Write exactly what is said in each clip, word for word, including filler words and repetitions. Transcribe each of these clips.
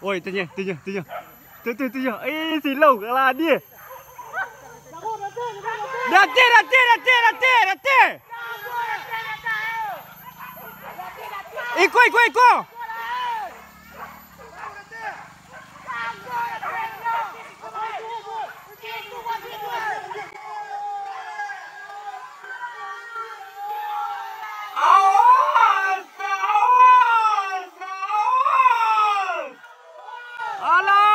Oi, tanyah, tanyah, tanyah. Tu, tu, tanyah. Eh, silau kalah dia. Datang, datang, datang, datang, datang. Iko, iko, iko. Alah!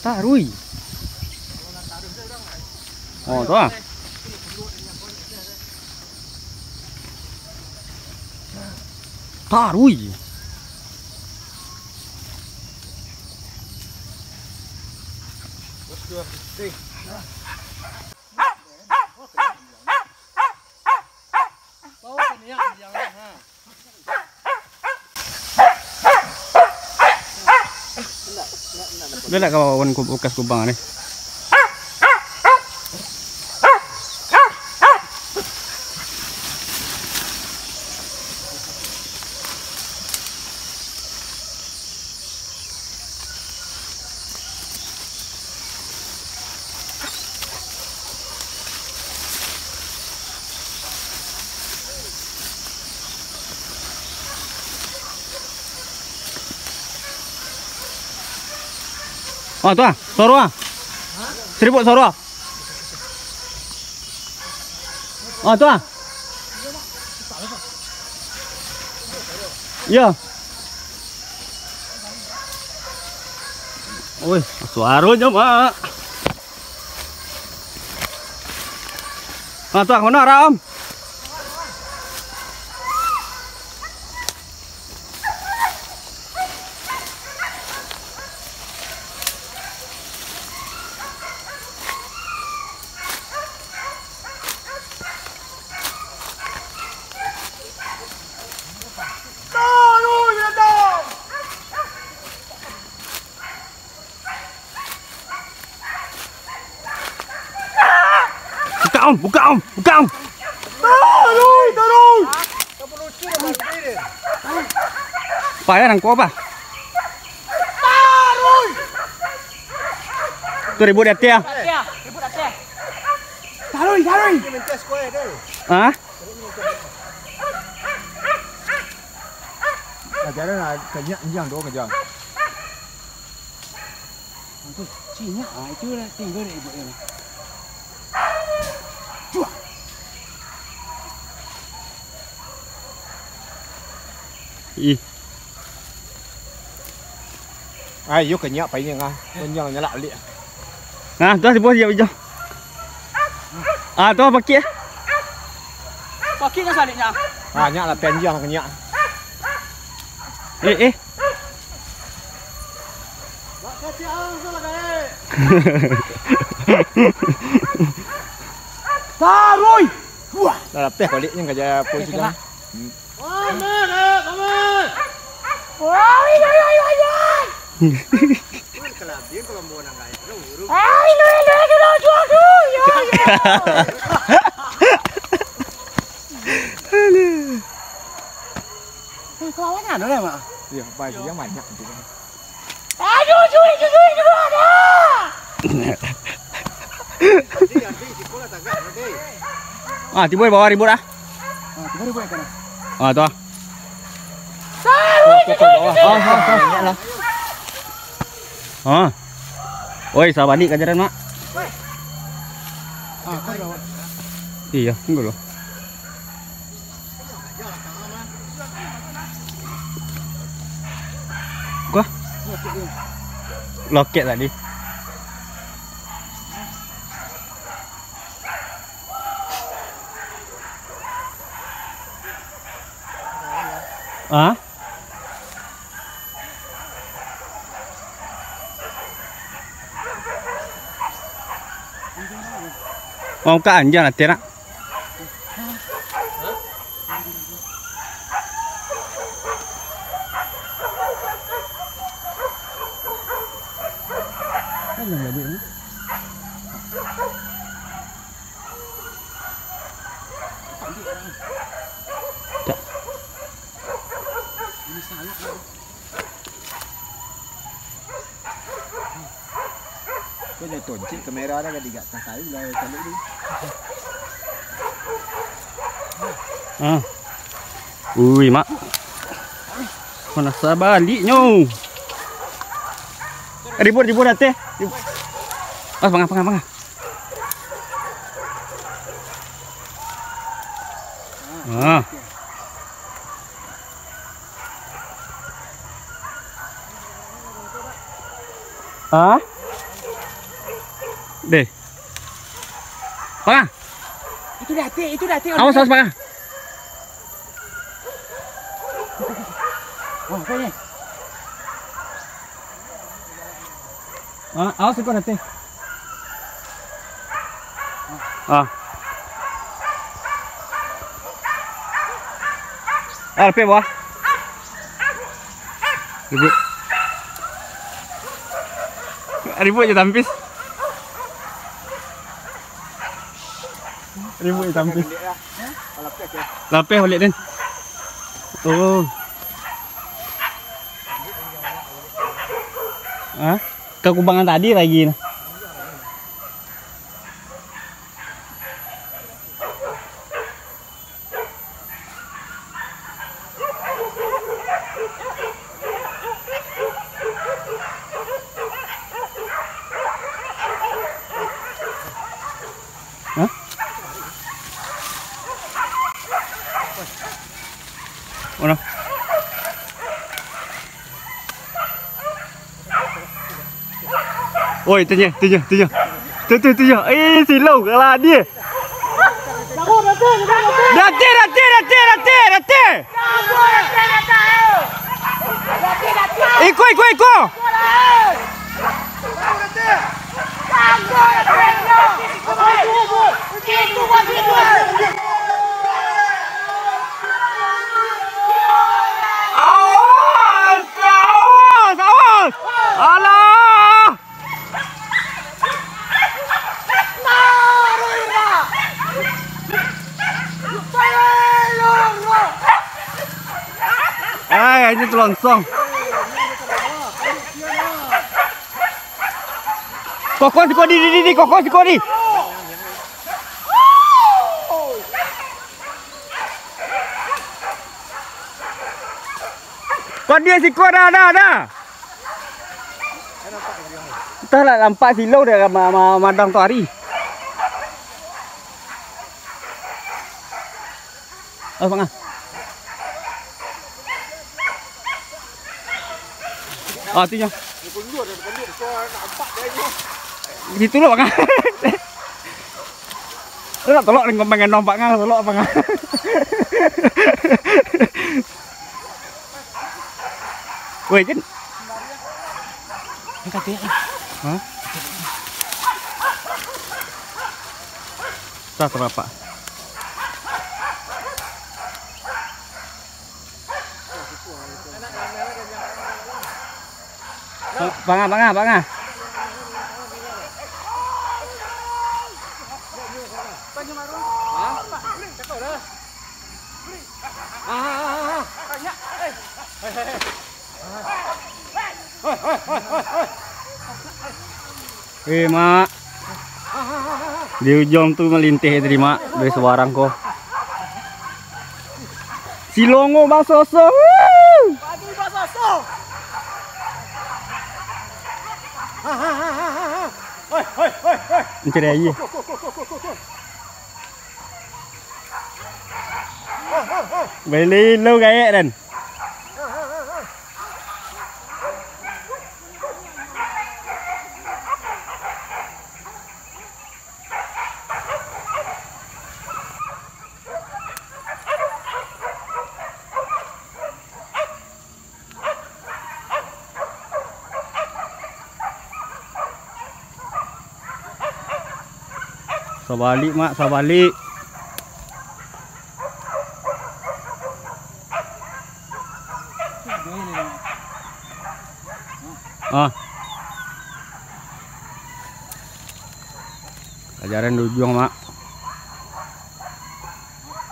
Taruih. Oh, tu ah. Taruih. Dah nak kawan ku-, bekas kubang ni. Ah, tu ah, soro ah. Saribu soro ah. Ah, tu ah. Iyo. Oi, suaronyo, Mak. Ah, tu ah, ka mano arah, Om? Buka, Om! Buka, Om! Taruih! Taruih! Payah nangkok apa? Taruih! Tu ribut di ateh, ah. Taruih! Taruih! Hah? Ajaran lah, kanyak anjiang tu, kanyak. Itu, sinyak, ah, itu lah tinggal dari ibu dia. Cuak. Ih. Ai, yo kanyak pai nyo, ah. Kanyak nyalak baliak. Nah, tu tibo siap ijo. Ah, tu pakik. Pakik ka saliknyo. Ah, nyak lah panjang kanyak. Eh, eh. Taruih. Wah. Lah lapeh kolik nyo kaja pun sudah. Wah, oi, oi, oi, oi, oi. Ai, lu, lu, lu, lu, lu, lu, yo, yo. Eh, kok awaknyo ado lah, Mak? Iyo, baju yang banyak tu. Aduh, cuy, cuy, cuy, cuy, ada. Ah, tibo di bawah ribut ah. Ah, tibo ribut ka. Ah, tu ah. Taruih, cuy, cuy, cuy. Ah, ah, ah. Ah. Oi, sabalik ka jalan, Mak. Ah, ka bawah. Iyo, tunggu dulu. Kah? Loket tadi. Ah? Mau ka anjang lah, Tir, nak. Kau nyo toncik kamera dah, ka digak tahu lah, calik tu. Ah. Ui, Mak. Mana sabaliknyo? Ribut, ribut ateh. Ribut. Ah, pangah, pangah, pangah. Ah. Ah? Deh. Pangah. Itu dah atik, itu dah atik. Awas, awas, pangah. Wah, apa ni? Ah, awas ikut nanti. Ah. Ah, lapeh bawah. Ribut. Ribut je tampis. Ribut je tampis. Lapeh baliak, Den. Oh. Hah? Ka kubangan tadi lagi nah. Hah? Mana? Oi, tanya, tanya, tanya. Tu, tu, tanya. Eh, silau kalah dia. Datang, datang, datang, datang, datang. Iko, iko, iko. Awas, awas, awas. Alah. Ini tuh langsung. Kokon siko di, di, di, di, kokon siko di. Kau dia siko dah, dah, dah. Entah lah nampak silo dah ma-, ma-, madang tu hari. Oh, Bang ah. Ah, tu nyo. Situ lo, Bang ah. Lo nak tolak dengan pengen nampak kan, tolak, Bang ah. Woi, Jen. Angkat ya. Hah? Sah, sah, Pak. Bang ah, Bang ah, Bang ah. Eh, Mak. Di ujuang tu malinteh tadi, Mak, dari subarang ko. Silongo basoso. Wuh! Mencari aia. Beli lo gaek, Dan. Sabalik, Mak, sabalik. Ah. Kajaran di ujuang, Mak.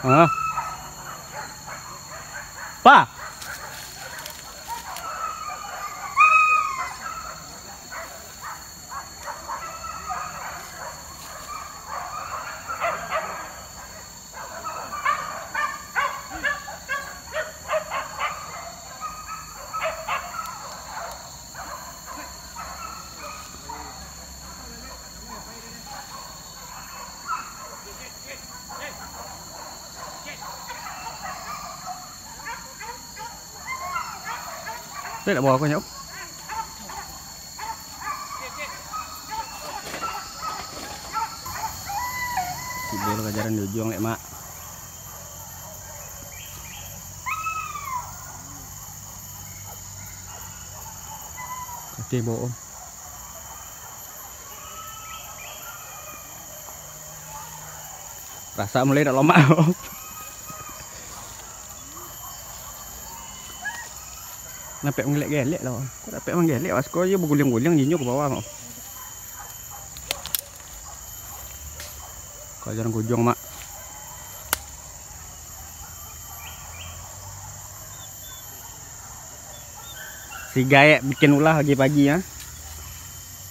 Ah. Pa. Saya nak bawa kau nyok. Tibo lo kajaran di ujuang lek, Mak. Oke, bohong. Rasa mulai nak lomak. Napek manggelek-gelek lah. Kok napek manggelek, Mas? Kok iyo baguliang-guliang jinyo ka bawah, Mak. Kajaran di ujuang, Mak. Si gaek bikin ulah pagi-pagi, ha.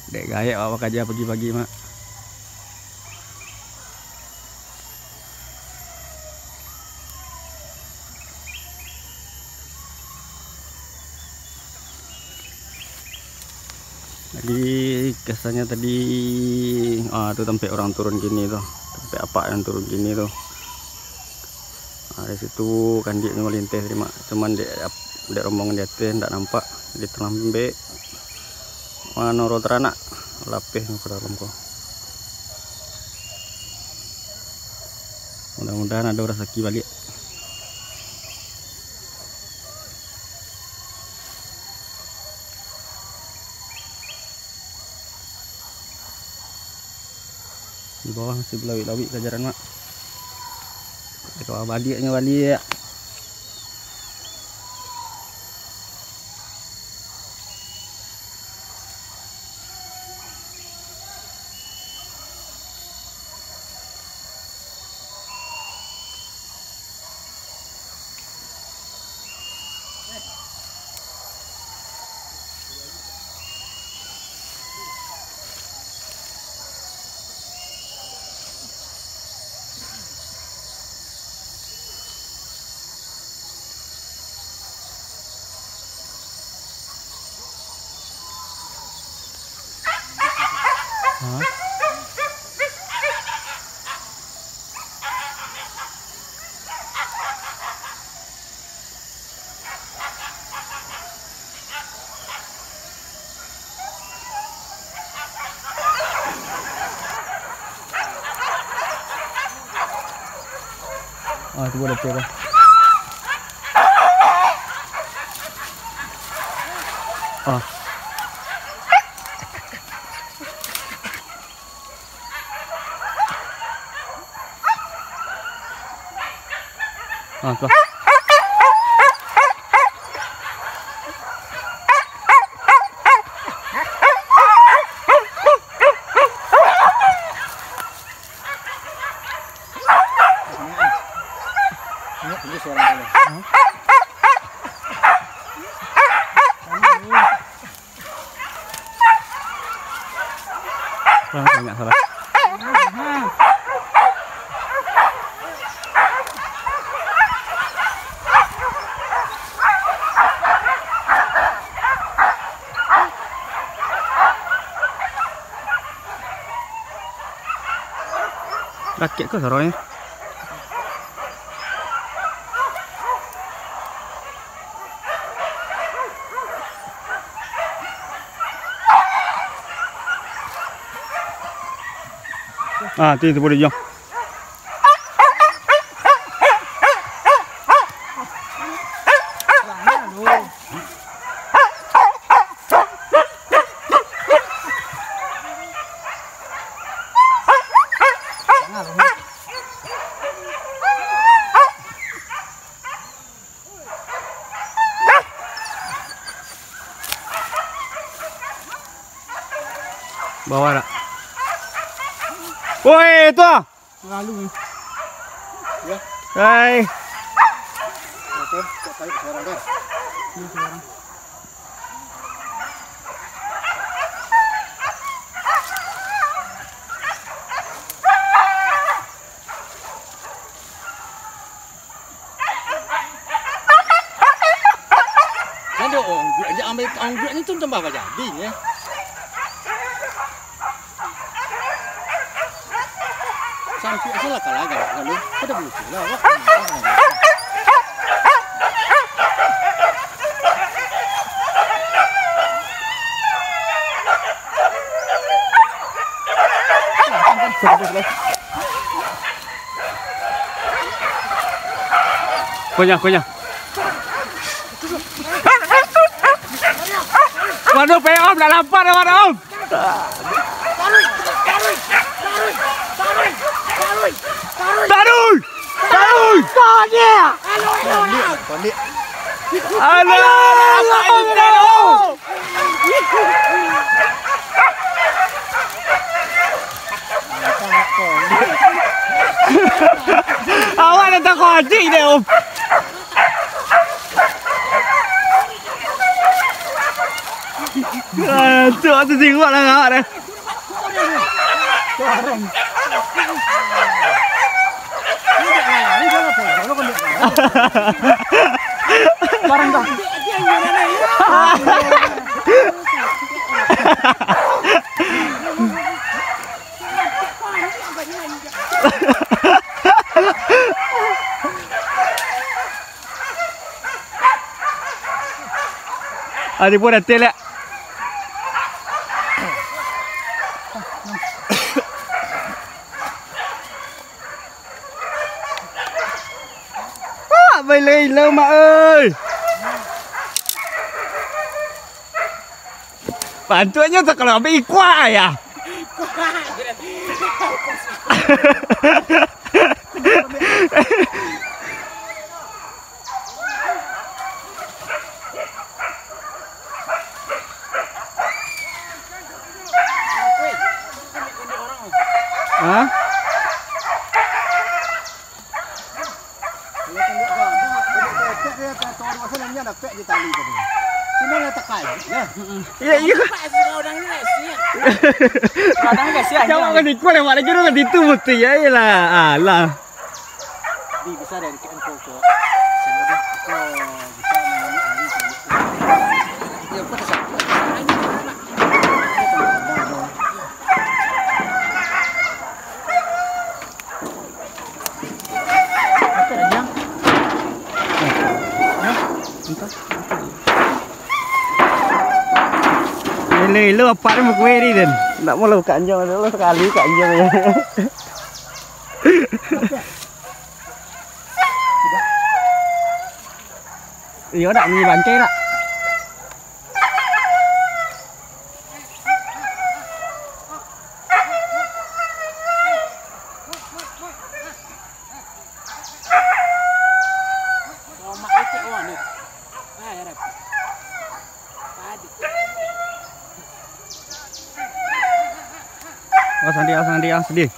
Dek gaek awak bakaja pagi-pagi, Mak. Jadi, kesannya tadi, ah, tu tampek urang turun kini tu. Tampek apak nan turun kini tu. Ah, di situ kandiaknyo malinteh tadi, Mak. Cuman dek, dek rombongan di ateh ndak nampak. Jadi talambek. Manoro taranak. Lapeh ka dalam ko. Mudah-mudahan ado rasaki baliak. Di bawah masih balawik-lawik kajaran, Mak. Di bawah baliaknyo baliak. Hah? Ah, tu boleh tu. Ah. Ah, tu. Kurang banyak salah. Rakik ko saronyo. Ah, tu, tu boleh, jom. Bawah nak. Woi, tu ah. Lalu ni. Ya. Hai. Oke, kok tarik seorang kan? Ini seorang. Kan dia ongguak, dia ambil ongguak ni tu tambah bajadi, ya. Sampai asal lah kalah, kalah, kalah. Pada belucu lah, awak. Kunyah, kunyah. Waduh, pe om, dah lapar dah, waduh, om. Taruih! Taruih! Taruih! Alah, apa itu? Awak dah takojik deh, Om. Ah, tu, tu tengok lah awak dah. Barang dah. Ah, dia pun dah tel, ya. Ah, bailai-ilai, Mak, oi. Pantuaknyo tu kalau ambil ikua, ya. Hah? Iya, iya. Kadang kasihan. Jangan kan ikut lewat lagi, orang itu mesti ya, iyalah. Alah. Di bisa dari K M Koko. Sama deh, Koko bisa mengambil alih dari Koko. Iya, Koko bisa. Ayo, anak. Koko bisa. Elo-elo apak ni bakue ni, Den. Ndak mau lah buka anjang, elo sakali buka anjang aja. Iyo, dak bunyi bangke dak? Awas nanti, awas nanti, awas sedih.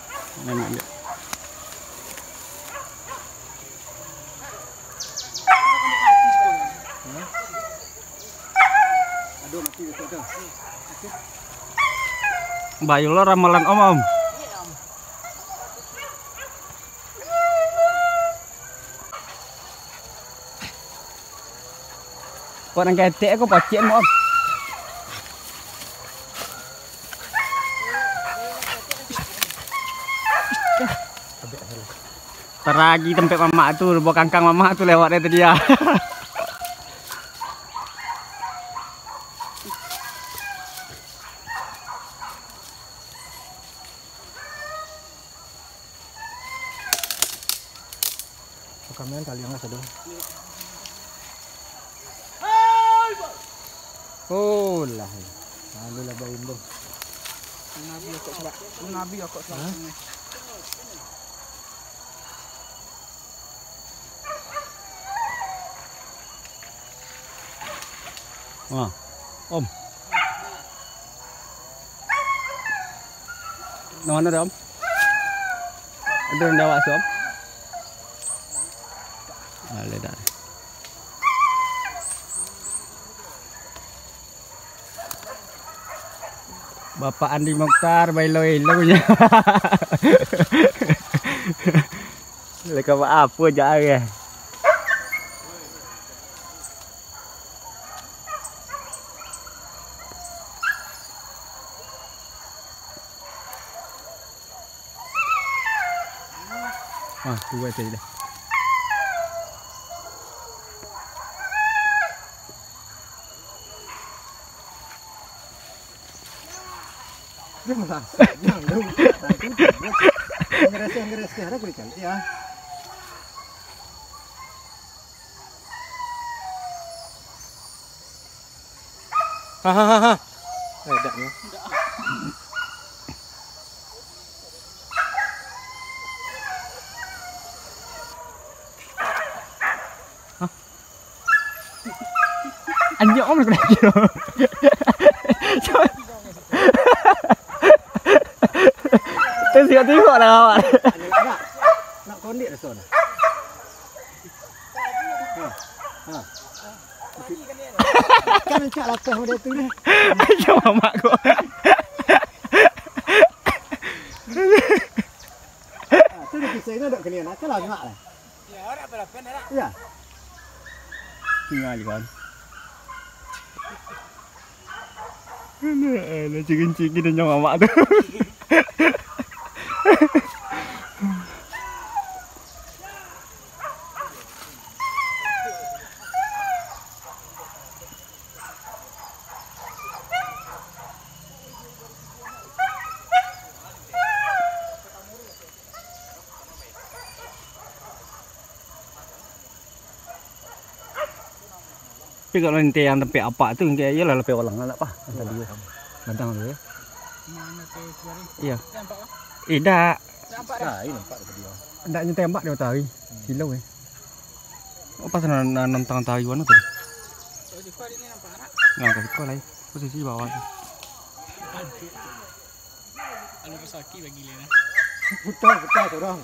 Bayu lo ramalan Om, Om. Kok nang ketek ko pacik, Om. Taragi tampek mamak tu, buah kangkang mamak tu lewat dari tadi ah. Kamian taliang lah sado. Oh lah. Lalu lah bain tu. Nabi akok sebab. Nabi akok sebab. Hah? Wah, Om. Nang mano dah, Om? Ado nang di awak tu, Om? Alah, dah. Bapak Andi Mokhtar, bailo-ilo punyo. Leka buat apo jak ari? Ah, tu buat tadi dah. Dia malah, jangan lu. Ngereseh-ngereseh ada kulit cantik ya. Hahaha. Eh, dak ni. Anjing, Om, nak kena kira. Tengok-tengok lah awak. Nak, nak kondik raso dah. Ha. Ha. Kan encak lapeh model tu deh. Macam mamak ko. Ha, tu dia kisah ni dok kena nak kalah ngak lah. Ya, orang apa lapeh nak? Ya. Tinggal je kan. Alah, cikin-cikin dan nyawa mamak tu. Tapi kalau nanti yang tampek apak tu, kayak iyalah lapeh walang lah, Pak. Tadi tu. Gadang tu, ya. Mana tu, Suari? Iya. Nampak, Pak? Eh, dak. Nampak dah. Nah, ini nampak tadi, ya. Dak nyo tembak di matahari. Silau, eh. Oh, pas nan, nan, nan tangah tayuan tu tadi. Oh, siko di ni nampak arak. Nah, ka siko lai. Posisi bawah tu. Aduh. Kalau pesaki bagi le nah. Putar, putar, sorang.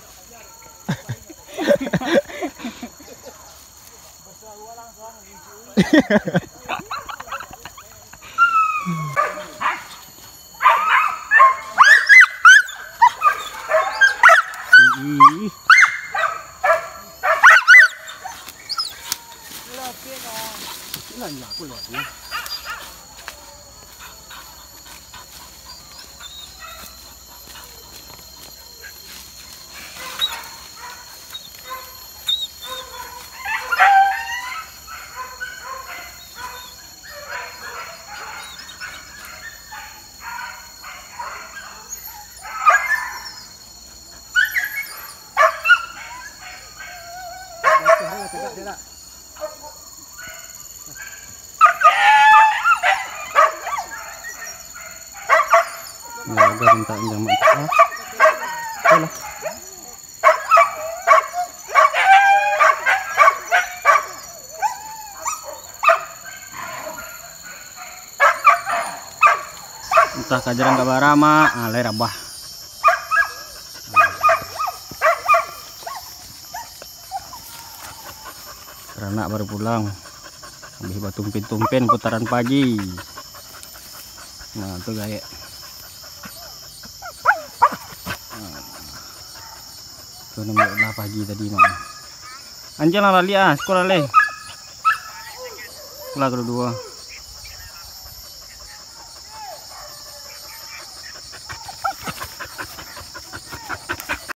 Ih. Lah, iya, aku lewat dulu. Udah minta anjang mak. Alah. Entah ka jarang ka bara, Mak. Ah, lai rabah. Baranak baru pulang. Habis batumpen-tumpen putaran pagi. Nah, tu gaek. Nah. Tu nang lah pagi tadi, Mak. Anjing lah baliak ah, sekolah leh. Sekolah kedua.